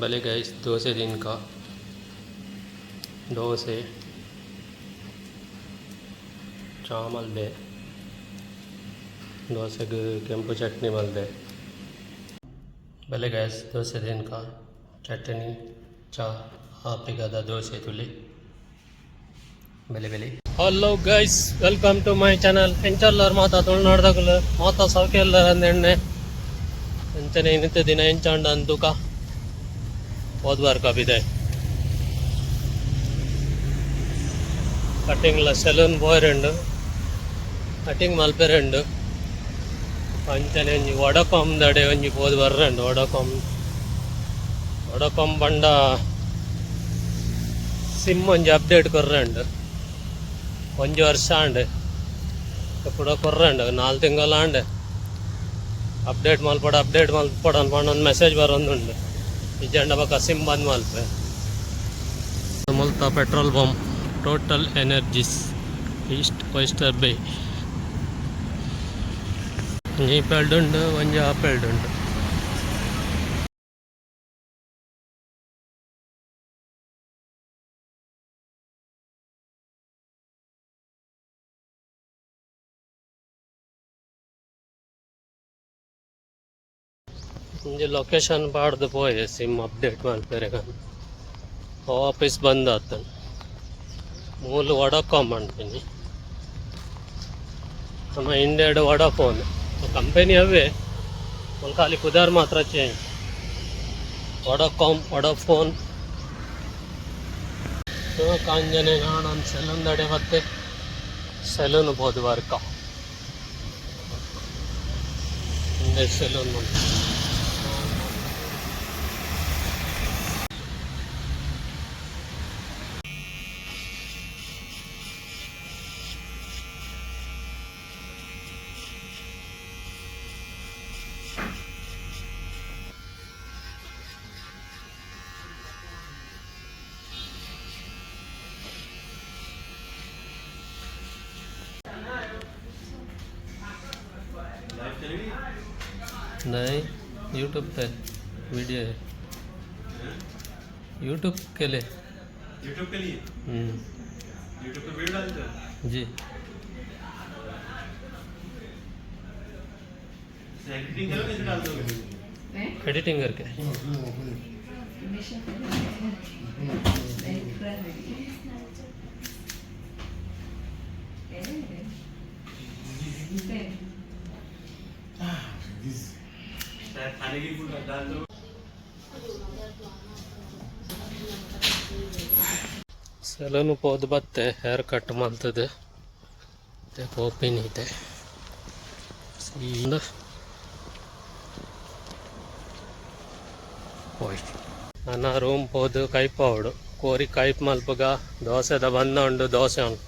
ಬಲೆ ಗೈಸ್, ದೋಸೆ ತಿನ್ಕ. ದೋಸೆ ಚಾ ಮಲ್ದೆ. ದೋಸೆಗೆ ಕೆಂಪು ಚಟ್ನಿ ಮಲ್ದೆ. ಬಲೆ ಗೈಸ್, ದೋಸೆ ತಿನ್ಕ. ಚಟ್ನಿ, ಚಾ, ಆಪಿಗದ ದೋಸೆ ತುಲಿ. ಬೆಲೆ ಬೆಲೆ. Hello guys, welcome to my channel. ಎಂಚಲ್ಲರ್ ಮಾತ ತುಳುನಾಡ್ದಕುಲು? ಮಾತ ಸೌಖ್ಯ ಅಂದೆಣ್ಣೆ. ಅಂಚನೆ ಇನ್ನಿತ ದಿನ ಎಂಚಾಂಡ ಅಂತುಕ ಹೋದ್ವಾರ್ ಕಬಿದೆ. ಕಟ್ಟಿಂಗ್ಲ ಸೆಲೂನ್ ಪೋಯೆರುಂಡು, ಕಟಿಂಗ್ ಮಲ್ಪೆರುಂಡು. ಅಂಚನೆ ಒಂಜಿ ವಡಕೊಮ್ ದಡೆ ಒಂಜಿ ಪೋದು ಬರ್ರಂಡು. ವಡಕೊಮ್, ವಡಕೊಮ್ ಪಂಡ ಸಿಮ್ ಒಂಜಿ ಅಪ್ಡೇಟ್ ಕೊರ್ರಂಡು. ಒಂಜಿ ವರ್ಷ ಆಂಡ್, ಕುಡ ಕೊರ್ರಂಡು. 4 ತಿಂಗಳು ಆಂಡ್. ಅಪ್ಡೇಟ್ ಮಲ್ಪಡ, ಅಪ್ಡೇಟ್ ಮಲ್ಪಡ ಪಂಡ ಒಂದು ಮೆಸೇಜ್ ಬರೊಂದುಂಡು. ಇಜ್ಜಂಡ ಬೊಕ ಸಿಮ್ ಬಂದ್ ಮಲ್ಪೆ. ಮುಲ್ತ petrol pump, total energies, East oyster ಬೇ. ಒಂಜಿ ಪೆಲ್ಡ್ ಉಂಡು, ಒಂಜಿ ಆಪೆಲ್ಡ್ ಉಂಡು. ಒಂಜಿ ಲೊಕೇಶನ್ ಪಾಡ್ದು ಪೋಯೆ ಸಿಮ್ ಅಪ್ಡೇಟ್ ಮಲ್ಪೆರೆ. ಆಫೀಸ್ ಬಂದ್ ಆತಂಡ್. ಮೂಲು ವಡಾಕಾಮ್ ಪನ್ಪಿನಿ. ನಮ್ಮ ಇಂಡಿಯಾಡ್ ವಡಾಫೋನ್ ಕಂಪೆನಿ ಅವೇ. ಮೂಲು ಖಾಲಿ ಪುದರ್ ಮಾತ್ರ ಚೇಂಜ್. ವಡಾಕಾಮ್, ವಡಾಫೋನ್. ಕಾಂಜನೆ ನಾಡೊಂದು ಸೆಲೂನ್ ದಡೆ ಬತ್ತೆ. ಸೆಲೂನ್ ಪೋದು ವರ್ಕ. ಇಂದೆ ಸೆಲೂನ್. नहीं, यूट्यूब पे वीडियो है, यूट्यूब के लिए। यूट्यूब के लिए? हम्म। यूट्यूब पे वीडियो डालते हो? जी। एडिटिंग करो, कैसे डाल दोगे? एडिटिंग करके। शायद खाने की फूड डाल दो। ಸಲೂನ್ ಪೋದು ಬತ್ತೆ, ಹೇರ್ ಕಟ್ ಮಲ್ತದೆ. ಪೋಪಿನಿ ಇತ್ತೆ ಸೀದಾ. ಪೋಯ್ ನನ ರೂಮ್ ಪೋದು ಕೈಪಾವಡು. ಕೋರಿ ಕೈಪ್ ಮಲ್ಪುಗ. ದೋಸೆದ ಬಂದ ಉಂಡು. ದೋಸೆ ಉಂಡು,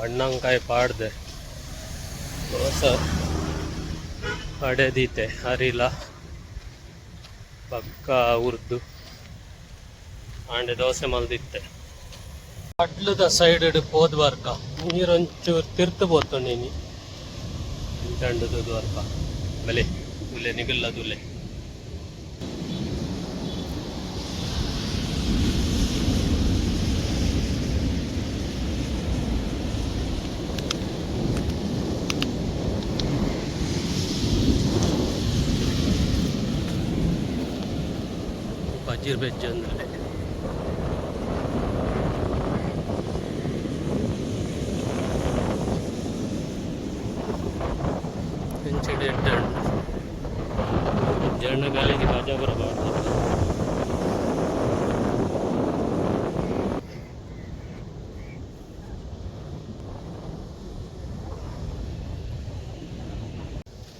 ಬಣ್ಣಂಕಾಯಿ ಪಾಡ್ದೆ ದೋಸೆ ಅಡೆದೀತೆ. ಅರಿಲ ಬಕ್ಕ ಉರ್ದು ಆಂಡೆ ದೋಸೆ ಮಲ್ದಿತ್ತೆ. ಕಡ್ಲದ ಸೈಡ್ ಪೋದ್ ವರ್ಕ. ನೀರೊಂಚೂರು ತಿರ್ತು ಪೋತುಂಡು ಇನಿ. ಚಂಡದ ವರ್ಕ. ಬಲೆ ತುಲೆ, ನಿಗಲ್ಲ ತುಲೆ. ಪಜಿರ್ ಬೆಜ್ಜಂದ್ರೆ ಇಂಚಿಡ್ ಎಡ್ಡೆ ಉಂಡು. ಜನ ಗಲೀಜು ಕಜ ಬರಬಾರ್ದು.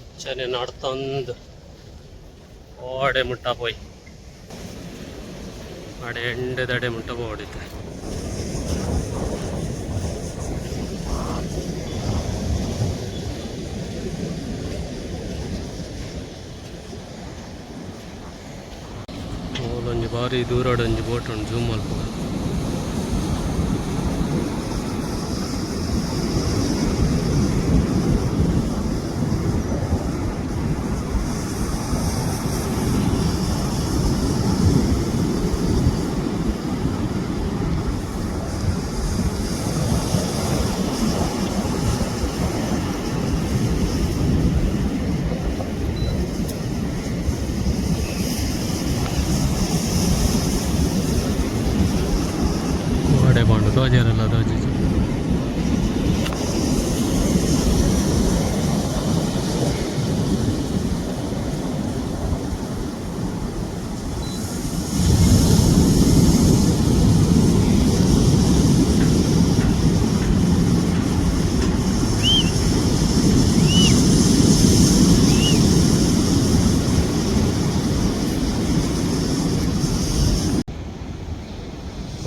ಅಂಚನೆ ನಡ್ತೊಂದು ಓಡೆ ಮುಟ್ಟ ಪೋಯಿ. ಆಡೆ ಎಂಡದಡೆ ಮುಟ್ಟ ಪೋಡಿತ್ತೆ. ಮೂಲೊಂಜಿ ಬಾರಿ ದೂರಡೊಂಜಿ ಬೋಟ್ ಉಂಡು. ಜೂಮ್ ಮಲ್ಪುಗ. ಅಡೆ ಪೋಂಡು ತೋಜೆರಲ್ಲ ತೋಜಿಜಿ.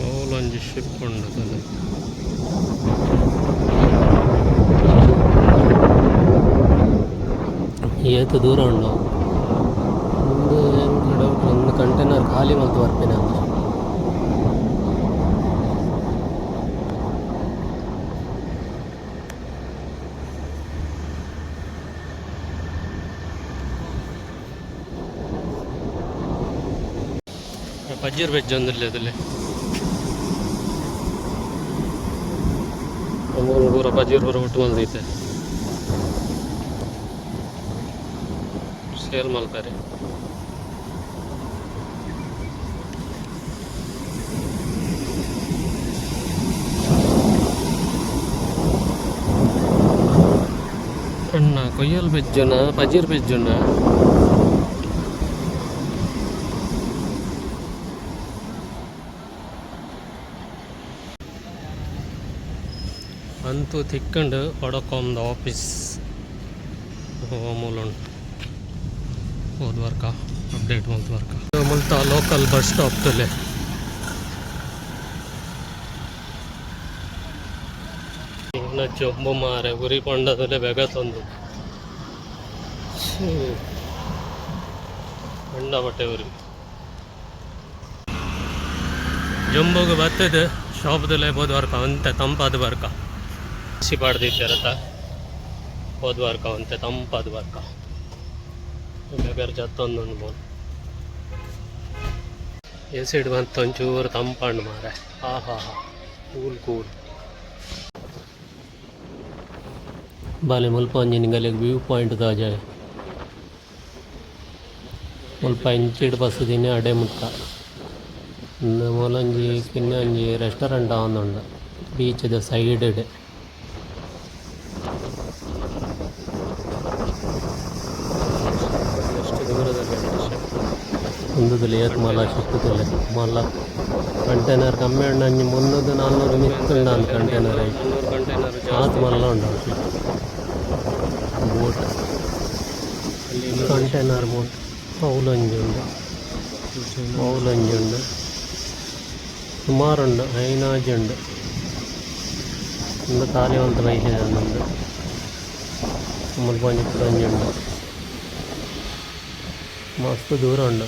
ಅವ್ಲೊಂಜಿ ಶಿಪ್ ಉಂಡು ತೂಲೆ. ಏತ್ ದೂರ ಉಂಡು. ಉಂದು ಎಂಕ್ ಡೌಟ್, ಒಂದು ಕಂಟೈನರ್ ಖಾಲಿ ಮಲ್ತ್ ಬರ್ಪಿನ ಅಂದ್. ಪಜ್ಜಿರ್ ಬೆಜ್ಜೊಂದುಲ್ಲೆ ತೂಲೆ. ಮೂರು ಪೂರ ಪಜಿರ್ ಪೂರ ಒಟ್ಟು ಮಲ್ದೈತೆ, ಸೇಲ್ ಮಲ್ಪೆರೆ. ಅಣ್ಣ, ಕೊಯ್ಯಲ್ ಬೆಜ್ಜುನ, ಪಜಿರ್ ಬೆಜ್ಜುನ. ಅಂತೂ ತಿಕ್ಕಂಡು ವಡಾಕಾಮ್ದ ಆಫೀಸ್ ಮೂಲುಂಡು. ಪೋದು ಬರ್ಕ, ಅಪ್ಡೇಟ್ ಮಲ್ತ್ ಬರ್ಕ. ಮುಲ್ತ ಲೋಕಲ್ ಬಸ್ ಸ್ಟಾಪ್ ತೂಲೆ. ಇನ್ನ ಜೊಂಬು ಮಾರೆ, ಉರಿ ಪಂಡದಲೆ ಬೆಗತೊಂದು ಕಂಡ ಬಟ್ಟೆ ಉರಿ. ಜೊಂಬುಗು ಬತ್ತದ ಶಾಪ್ದಲ್ಲೇ ಪೋದು ಬರ್ಕ, ಒಂತೆ ತಂಪಾದ ಬರ್ಕ. ಸಿ ಪಾಡ್ದಿತ್ತೆರತ, ಪೋದು ಬರ್ಕ, ಒಂತೆ ತಂಪಾದ ಬರ್ಕ. ಬೆಗರ್ ಜತ್ತೊಂದುಂಡು ಬೋಲ್. ಎಸಿಡ್ ಬಂತ ಒಂಚೂರು ತಂಪಂಡು ಮಾರೆ. ಹಾ ಹಾ ಹಾ, ಕೂಲ್ ಕೂಲ್. ಬಾಲೆ, ಮುಲ್ಪ ಒಂಜಿ ನಿಗಲೆಗ್ ವ್ಯೂ ಪಾಯಿಂಟ್ ತೋಜಾವೆ. ಮುಲ್ಪ ಇಂಚಿಡ್ ಬಸ್ಸ್ ದಿನ ಅಡೆ ಮುಟ್ಟ. ಉಂದು ಮೂಲೊಂಜಿ ಕಿನ್ನ ಒಂಜಿ ರೆಸ್ಟೋರೆಂಟ್ ಆವೊಂದುಂಡು ಬೀಚ್ ದ ಸೈಡ್ ಡ್. ಎಷ್ಟು ದೂರದಲ್ಲಿ ಶಿಪ್. ಉಂದುದುಲ ಏತ್ ಮಲ್ಲ ಶಿಪ್ ತೂಲೆ. ಮಲ್ಲ ಕಂಟೈನರ್ ಕಮ್ಮಿ ಉಂಡು, ಒಂಜಿ 300 400 ಮಿತ್ತ್ ಉಂಡು ಕಂಟೈನರ್ ಐಟ್. 300 ಕಂಟೈನರ್. ಆತ್ ಮಲ್ಲ ಉಂಡು ಶಿಪ್. Boat, container boat. ಅವ್ಲೊಂಜಿ ಉಂಡು, ಅವ್ಲೊಂಜಿ ಉಂಡು, ಸುಮಾರು ಉಂಡು, ಐನಾಜಿ ಉಂಡು. ಉಂದು ಖಾಲಿ ಮಲ್ತ್ ಬೈದಿದೆ ಉಂದು. ಮುಲ್ಪ ಒಂಜಿ ಕುಡೊಂಜಿ ಉಂಡು. ಮಸ್ತ್ ದೂರ ಉಂಡು.